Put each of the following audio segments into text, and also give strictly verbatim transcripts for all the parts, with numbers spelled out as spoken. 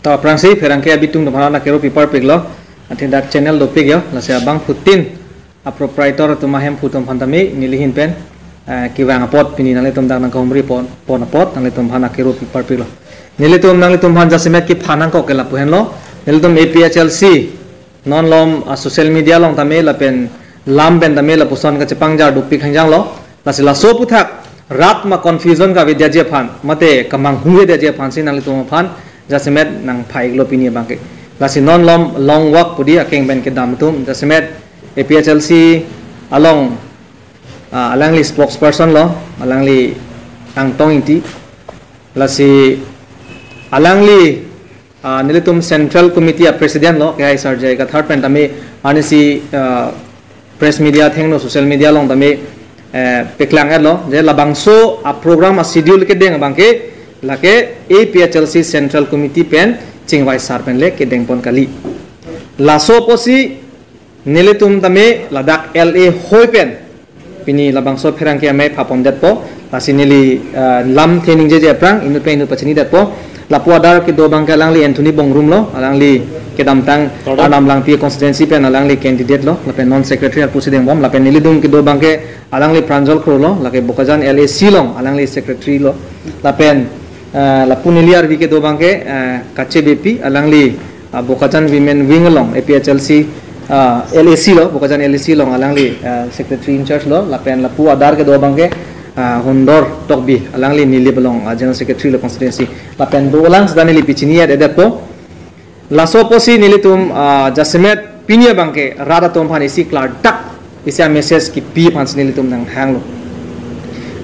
To aphrangsi pherangke abitung atum aphan akero piparpiklo. Athe dak channel dopik yo, lasi abangphutin a proprietor atum ahemphu atum aphan tame nelihin pen, eh, kevang apot pini nanglitum dak nangkahumri pon, pon apot nanglitum aphan akero piparpiklo. Nelitum nanglitum aphan jasemet kephan nangkok ke lapu henlo. Nelitum A P H L C non malom, ah, social media along tame lapen lam pen tame lapuson kachepangjar dopik hangjanglo. Lasi laso aphuthak rat ma confusion kavedetji aphan, mate kamanghumvedetji aphansi nanglitum aphan jasemet nangpha-iklo pini abangke. Lasi non malom Long Walk pu di akeng pen kedam atum, jasemet A P H L C along, ah, alangli spokesperson lo, alangli Angtong Ingti. Lasi alangli, ah, nelitum Central Committee a President lo, Kehai Sir J I Kathar pen tame arnisi, ah, press media athengno social media along tame, eh, paklang-etlo, je labangso a program a schedule kedeng abangke lake A P H L C Central Committee pen chingvai sar pen le kedengpon kali. Laso apotsi nelitum tame ladak L A hoi pen pini labangso pherangke amei phapondetpo, lasi neli, eh, lamthe ningjeje aphrang inut pen inut pachinidetpo. Lapu adar kedo abangke alangli Anthony Bongrung lo, alangli kedamtang Pardon? Arnam Langpi constituency pen alangli candidate lo, lapen non secretary arpu si dengbom, lapen nelitum kedo abangke alangli Pranjal Kro lo, lake Bokajan L A C along alangli secretary lo, lapen, eh, lapu neli arvi kedo abangke, eh, Kache Beypi, alangli, ah, Bokajan Women Wing along, A P H L C, ah, L A C lo, Bokajan L A C along alangli, ah, secretary in charge lo, lapen lapu adar kedo abangke, ah, Hundor Tokbi, alangli Nilip along, ah, general secretary lo constituency, lapen dolang seta neli pachini-et-edetpo. Laso apotsi nelitum, ah, jasemet pini abangke rat atum aphan isi klardak isi a message kipi aphansi nelitum nanghanglo.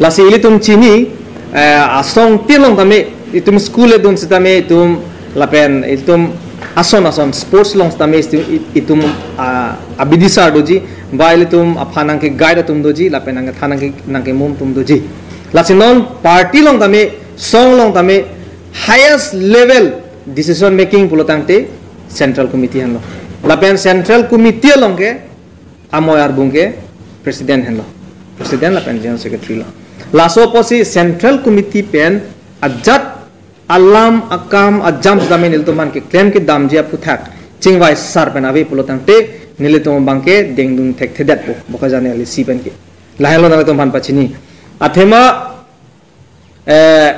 Lasi ilitum chini, eh, asong tin along tame, itum school edun sitame itum, lapen itum ason ason sports along sitame itum, itum, ah, abidi sar doji, ba ilitum aphan nangke-guide atum doji, lapen nangkethan nangke, nangkemum atum doji. Lasi non party along tame, song along tame, highest level decision making pulo tangte Central Committee henlo. Lapen Central Committee along ke amoi arbung ke President henlo. President lapen General Secretary lo. Laso apotsi Central Committee pen ajat alam akam ajam sitame nelitum aphan keklem kedamji aphuthak chingvai sar pen ave pulo tangte nelitum abangke dengdun thekthedetpo Bokajan L A C pen ke. Lahenlo nanglitum aphan pachini. Athema, eh,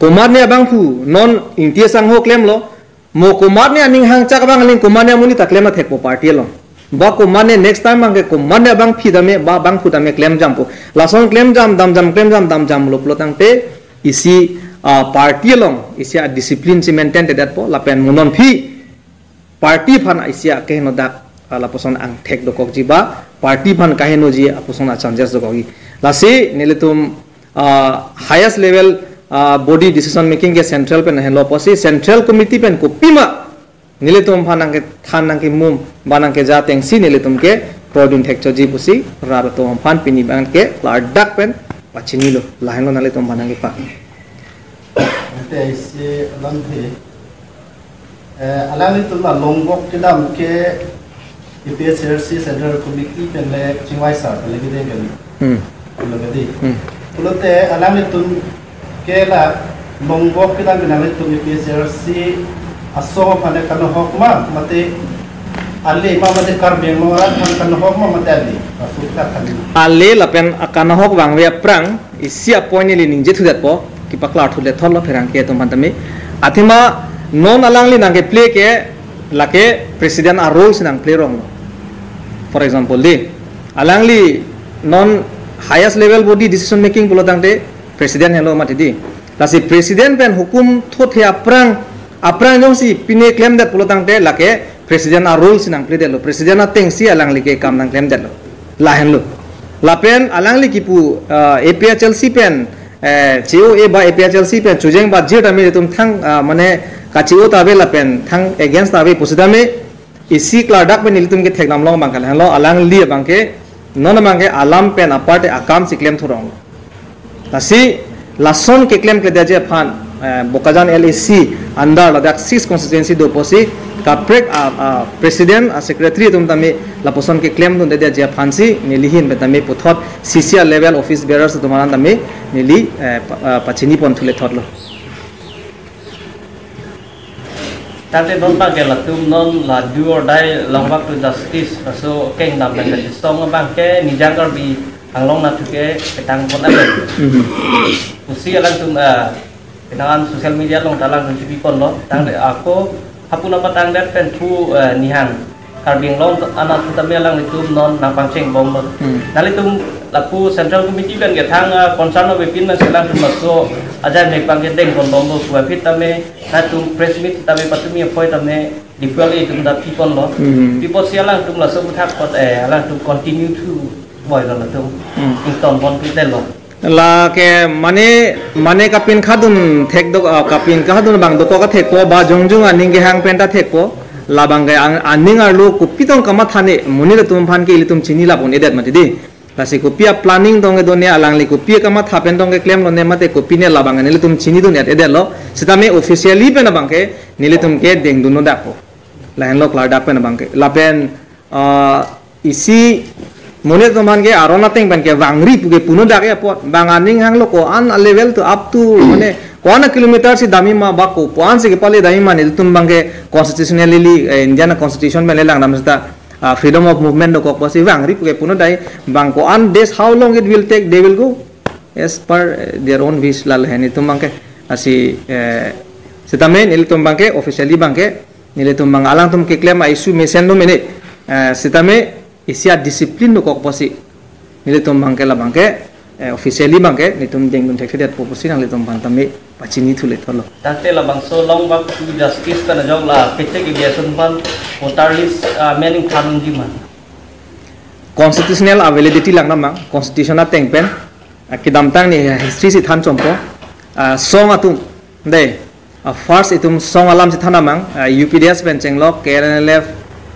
komatne abangphu non Ingti asangho klemlo, mo komatne aning hangchak abang aling komatne amonit ta klem athekpo party along. Ba komatne next time abangke komatne abangphi tame, ba abangphu tame klem jampo. Lason klem jam, dam jam, klem jam, dam jamlo pulo tangte isi, ah, party along isi a discipline si maintain thedetpo, lapen mo non aphi party aphan isi akeheno dak, ah, lapuson angthek dokokji ba party aphan kahenoji apuson a chances dokokji. Lasi nelitum, ah, highest level, ah, body decision making ke Central pen henlo apotsi Central Committee pen kopima nelitum aphan nangkethan nangkemum ba nangkeja atengsi nelitum ke kroidun thekchotji pusi rat atum aphan pini abangke klardak pen pachinilo, lahenlo nanglitum aphan nangkepha. Ante isi alam the, eh, alanglitum a Long Walk kedam ke A P H L C Central Committee pen le chingvai sar pen le kedeng kali. Hmm. Pulo kali. Hmm. Pulote alanglitum ke la Long Walk kedam ke alanglitum A P H L C asong aphan le kanohok ma, mate ale ma, mate Karbi Anglong arat aphan kanohok ma, mate ale? Asu ta kali. Ale lapen akanohok vangve aphrang isi a point neli ningje thudetpo, kepaklar thule thotlo pherangke atum aphan tame. Athema non alangli nangkeplay ke lake president a role si nangplay ronglo. For example, di alangli non highest level body decision making pulo tangte president henlo mati di. Lasi president pen hukum thothe aphrang, aphrang jongsi pine klemdet pulo tangte lake president a role si nangplaydetlo. President atengsi alangli ke kam nangklemdetlo. Lahenlo. Lapen alangli kipu, ah, A P H L C pen, eh, che-o-e ba A P H L C pen chojeng ba jir tame itum thang, ah, mane kache-o ta ave lapen thang against ta ave pusitame isi klardak pen ilitum ke thekdam long abangke lahenlo, alangli abangke non abangke alam pen aparte akam si klem thurong. Lasi lason keklemkledetji aphan, eh, Bokajan L A C under ladak six constituency do apotsi kaprek a, a president a secretary atum tame lapuson keklemdundedetji aphansi nelihin pen tame puthot C C R level office bearers atum aphan tame neli, eh, pa, ah, pachinipon thule thotlo. Tangte non abangke latum non la do or die long walk to justice, laso kengdam pen kachesong abangke Nijang Karbi Anglong anatthu ke ketang pon abang. Pusi alangtum, eh, penang an social media along ta alangtum chipi ponlo. Tangte ako hapuna patang det pen thu, eh, nihang Karbi Anglong anatthu tame alanglitum non nangpangcheng bomlo. Hmm. Nanglitum lapu Central Committee pen kethang, ah, concern avepin pensi alangtum laso ajai mek abangke deng pon bomlo pu aphi tame, nanglitum press meet tame patumi apoi tame, Diphu alanglitum ta pi ponlo. Hmm. Pi apotsi alangtum laso aphuthak apot, eh, alangtum continue thu boilo latum. Hmm. Ington pon pitelo. Lake mane, mane kapinkha dun thek dok, ah, kapinkha dun abang dokok athekpo, ba jongjong aning kehang pen ta thekpo. Labangke ang, aning arlo kopi tong kamatha ne, monit atum aphan ke ilitum chini lap un-edet mati di. Lasi kopi a-planning tong kedo ne, alangli kopi kamatha pen tong keklemlo ne mate kopi ne, labang nelitum chini dun-et-edetlo. Sitame officially pen abangke nelitum ke dengdun-odakpo. Lahenlo klardak pen abangke. Lapen, ah, isi monit atum aphan ke aron ateng pen ke vangri pu ke punodak ya apot. Bang aning hanglo ko-an a-level to up to mane ko-an a-kilometer si damji ma ba ko-an si kepale damji ma, nelitum abangke constitutionally, eh, Indian constitution pen le langdam seta, ah, freedom of movement dokok apotsi vangri pu ke punodak, bang ko-an days, how long it will take, they will go as per, eh, their own wish, lale nelitum abangke. Lasi, eh, sitame nelitum abangke officially abangke nelitum abang alangtum keklem a-issue mesen lo mene, eh, sitame isi a-discipline dokok apotsi nelitum abangke labangke, eh, officially abangke nelitum dengdun thekthedetpo pusi nanglitum aphan tame pachini thule tholo. Tangte labangso long walk to justice pen ajok la P T K B S aphan voter list, ah, mening than unji ma? Constitutional a-validity langdam abang, constitution ateng pen, ah, kedamtang ne history si than chompo, ah, song atum, dei, ah, first itum song alam si than abang, ah, U P D S pen chenglok, K N L F,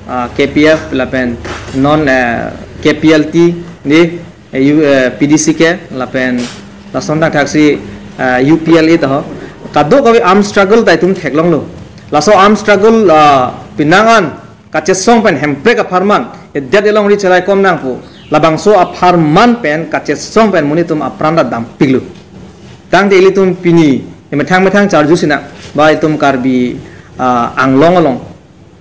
ah, K P F, lapen non, eh, K P L T, di, eh, U-, eh, P D C K, lapen lason thakthak si, ah, U P L A ta ho. Kadokave armed struggle ta itum theklonglo. Laso armed struggle, ah, penang an kachesong pen Hemprek apharman, edet elongri cheraikom nangpo. Labangso apharman pen kachesong pen monit atum apran ta dampiklo. Tangte ilitum pini, methang methang charju sinang, ba itum Karbi, ah, Anglong along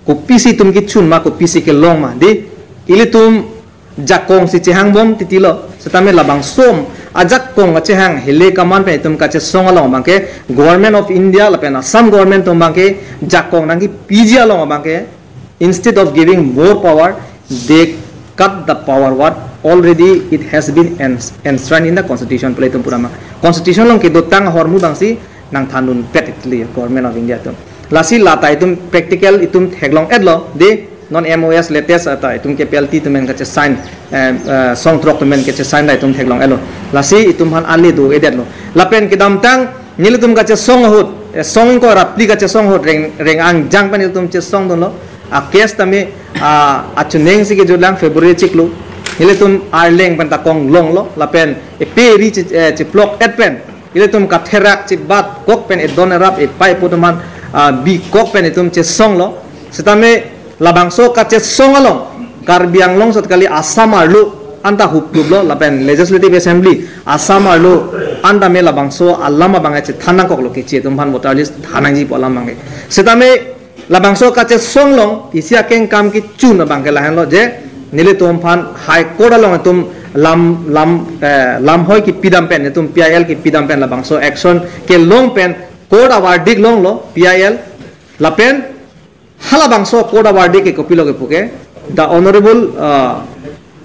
kopisi itum kechun ma, kopisi kelong ma, di, ilitum jakong si chehang bom titilo. Sitame labangso ajakong kachehang hele kaman pen itum kachesong along abangke Government of India lapen Assam government atum abangke jakong nangkepiji along abangke, instead of giving more power, they cut the power what already it has been ens-, enshrined in the constitution pu le itum pura ma. Constitution along kedotang ahormu abangsi nangthandunpet itili Government of India atum. Lasi lata itum practical itum theklong-etlo, di, non M O S latest ata itum K P L T atum pen kachesign, eh, eh, song throk atum pen kachesign ta itum theklong-etlo. Lasi itum aphan ale do-edetlo. Lapen kedamtang nelitum kachesong ahut, eh, song ingkoi ra phli kachesong ahut Reng, Reng Angjang pen nelitum chesongdunlo. A-case tame, ah, achuning si kejutlang February chiklo. Nelitum Arleng pen ta konglonglo, lapen epe ri che-, eh, cheplok-et pen ilitum katherak chebat kok pen edon erap epei epo atum aphan, ah, bikok pen itum chesonglo. Sitame labangso kachesong along Karbi Anglong sot kali, Assam arlo anta hupluplo, lapen Legislative Assembly Assam arlo anta me labangso alam abang chethan nangkoklo, keche atum aphan voter list than nangji pu alam abang. Sitame labangso kachesong along isi akengkam kechun abangke lahenlo je, nelitum aphan High Court along itum lam, lam, eh, lamhoi kepidam pen, itum P I L kepidam pen labangso action kelong pen court a-verdict longlo P I L. Lapen halabangso court a-verdict ke kopilo ke puke, the Honorable, uh,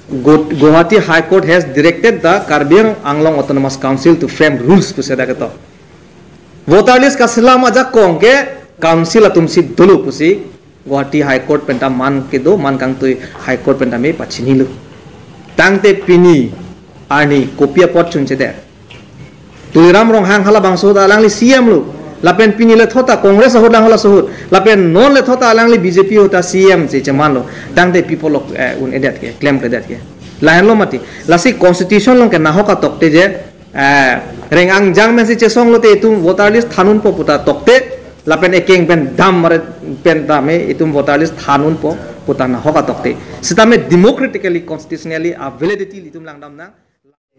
Gu-, Guwahati High Court has directed the Karbi Anglong Autonomous Council to frame rules pusi dak ketok. Voter list kaselam ajakong ke council atum si dolo pusi Guwahati High Court pen ta man kedo, man kangtui High Court pen ta me pachinilo. Tangte pini arni kopi apot chunchedet. Tuliram Ronghang halabangso ahut alangli C M lo. Lapen pini lethot ta Congress ahut lang halaso ahut. Lapen non lethot ta alangli B J P ahut ta C M si chemanlo. Tangte pi apotlo, eh, un-edet ke, klemkledet ke. Lahenlo mati. Lasi constitution along ke nahok atokte je, eh, Reng Angjang pensi chesonglote itum voter list than unpo puta tokte, lapen ekeng pen dam mare pen ta me itum voter list than unpo puta nahok atokte. Sitame democratically, constitutionally a-validity ilitum langdam nang.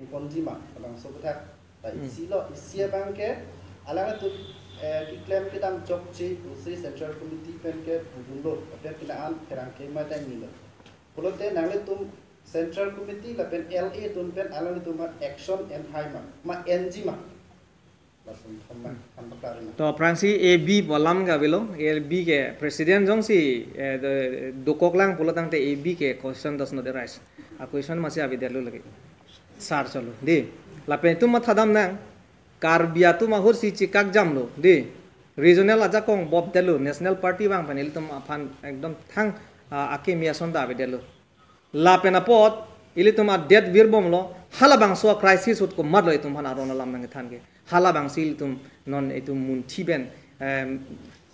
Ingkonji ma, labangso aphuthak ta, hmm, isi lo, isi abangke alangtum eh, keklem kedam chokche pusi Central Committee pen ke pudunlo, lapen pini an pherangke ma dang nilo. Pulote nanglitum Central Committee lapen L A atum pen alanglitum aphan action enhai ma, ma enji ma. Lason than ma, than paklar ma. To aphrangsi A B pu alam ke avelo, A B ke president jongsi, eh, do-, dokok lang pulo tangte A B ke question does not arise. A question masi avedetlo lake. Sar cholo. Dei. Lapen itum mathadam nang. Karbi atum ahut si chikak jamlo. Dei. Regional ajakong bopdetlo. National party vang pen ilitum aphan ekdom thang, ah, akimi ason ta avedetlo. Lapen apot, ilitum adet virbomlo, halabangso a-crisis ahut komatlo itum aphan aron alam nangkethan ke. Halabangsi ilitum non itum munthi pen, em,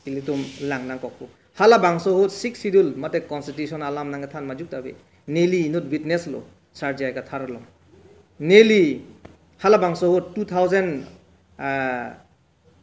ilitum lang nangkokpo. Halabangso ahut Sixth Schedule mate Constitution alam nangkethan majok ta ave. Neli inut witness lo, Sar J I Kathar along. Neli halabangso ahut two thousand, ah,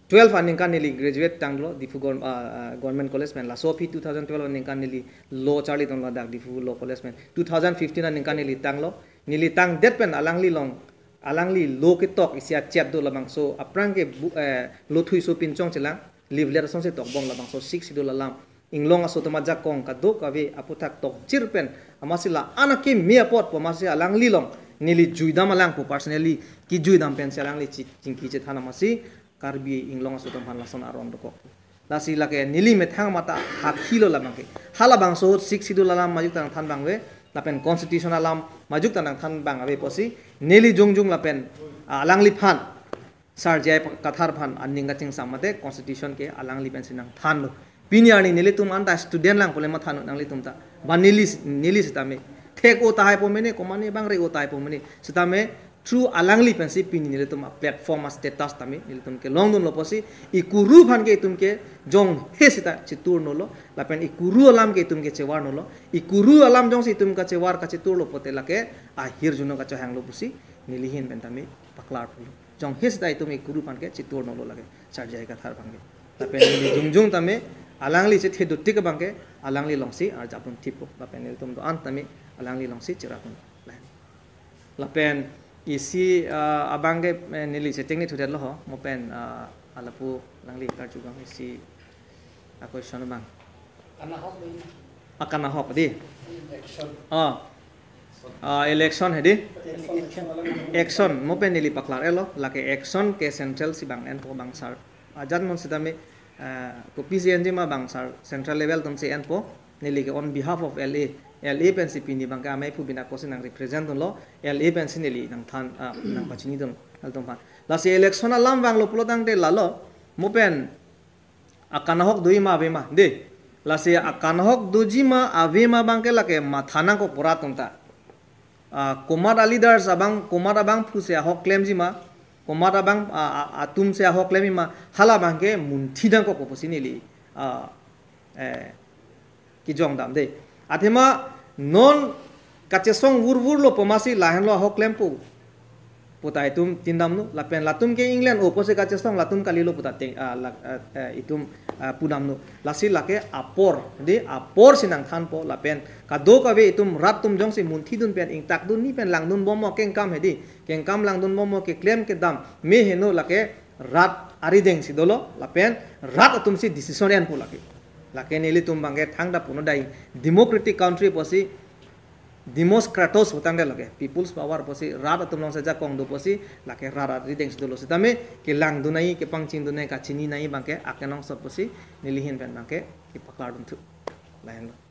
twelve aningkan neli graduate tanglo Diphu Gov-, ah, ah, Government College pen. Laso aphi two thousand twelve aningkan neli law charlidunlo dak Diphu Law College pen. Two thousand fifteen aningkan neli tanglo. Neli tangdet pen alangli along, alangli law ketok isi achap do labangso aphrang ke bu-, eh, lothui so pinchong chelang, leaflet asonsi tokbom labangso Sixth Schedule alam. Inglong aso atum ajakong kadokave aputhak tokchir pen, amatsi la-an akimi apot pu amatsi alangli along neli juidam alangpo personally, kejuidam pensi alangli chi-, chingki chethan amatsi Karbi Inglong aso atum aphan lason aron dokok. Lasi lake neli methang mata hakhilo labang ke. Halabangso ahut Sixth Schedule alam majok ta nangthan abang ave, lapen Constitution alam majok ta nangthan abang ave pusi, neli jongjong lapen, ah, alangliphan Sar J I Kathar aphan aning kachingsam mate Constitution ke alangli pensi nangthanlo. Pini arni nelitum anta student lang pule mathannon nanglitum ta. Ba neli, neli sitame thek-o tahai po mene, komane bang re-o tahai po mene. Sitame through alangli pensi pini nelitum a-platform a-status tame nelitum kelongdunlo pusi, ikuru aphan ke itum ke jonghe sita chiturnolo, lapen ikuru alam ke itum ke chevarnolo, ikuru alam jongsi itum kachevar kachiturlo pulote lake ahirjuno kachehanglo pusi neli ahin pen tame paklarlo. Jonghe sita itum ikuru aphan ke chiturnolo lake Sar J I Kathar abang ke. Lapen neli jongjong tame alangli chethe dotik abang ke alangli alongsi arjapdun thippo. Lapen nelitum do-an tame alangli alongsi cherapdun. Lapen isi, ah, abang ke, eh, neli cheteng ni thudet lo ho, mo pen, ah, alapu alangli karju abang isi a-question abang. Kanahok dei. Ah, kanahok dei. Election. Ah. Ah, election he dei. Election. Action, mo pen neli paklar-etlo, lake action ke central si bang enpo bang sar. Ajat non sitame, ah, kopisi enji ma bang sar, central level atum si enpo, neli ke on behalf of L A, L A pensi pini abang ke amei phu bina kosi nang represent dunlo, L A pensi neli nangthan, ah, nangpachinidun, altum aphan. Lasi election alam vanglo pulo tangte lalo, mo pen, akanahok doji ma ave ma, dei. Lasi akanahok doji ma ave ma abang ke lake matha nangkok pu rat atum ta. Ah, komat a-leaders abang, komat abangphu si ahok klemji ma, komat abang, ah, ah, atum si ahok klemji ma, halabang ke munthi nangkokpo pusi neli, ah, eh, kejong dam dei. Athema non kachesong vurvurlo pu amatsi lahenlo ahok klempo puta itum tin damnon, lapen latum ke England o pusi kachesong latum kalilo puta teng, ah, la-, ah, eh, itum, ah, pu damnon. Lasi lake apor, dei, apor si nangthanpo, lapen kadokave itum rat atum jongsi munthidun pen ingtakdunji pen langdunbom mo kengkam he dei, kengkam langdunbom mo keklem kedam, me heno lake rat arideng si dolo, lapen rat atum si decision enpo lake. Lake nelitum abang ke thangta puno dai democratic country pusi, demos kratos pu tangte lake, people's power pusi, rat atum along si ajakong do pusi, lake rat arideng si dolo sitame, kelangdun nangji, kepangchingdun nangji, kachini nangji abang ke akenangsot pusi, neli ahin pen abang ke kepaklardun thu. Lahenlo.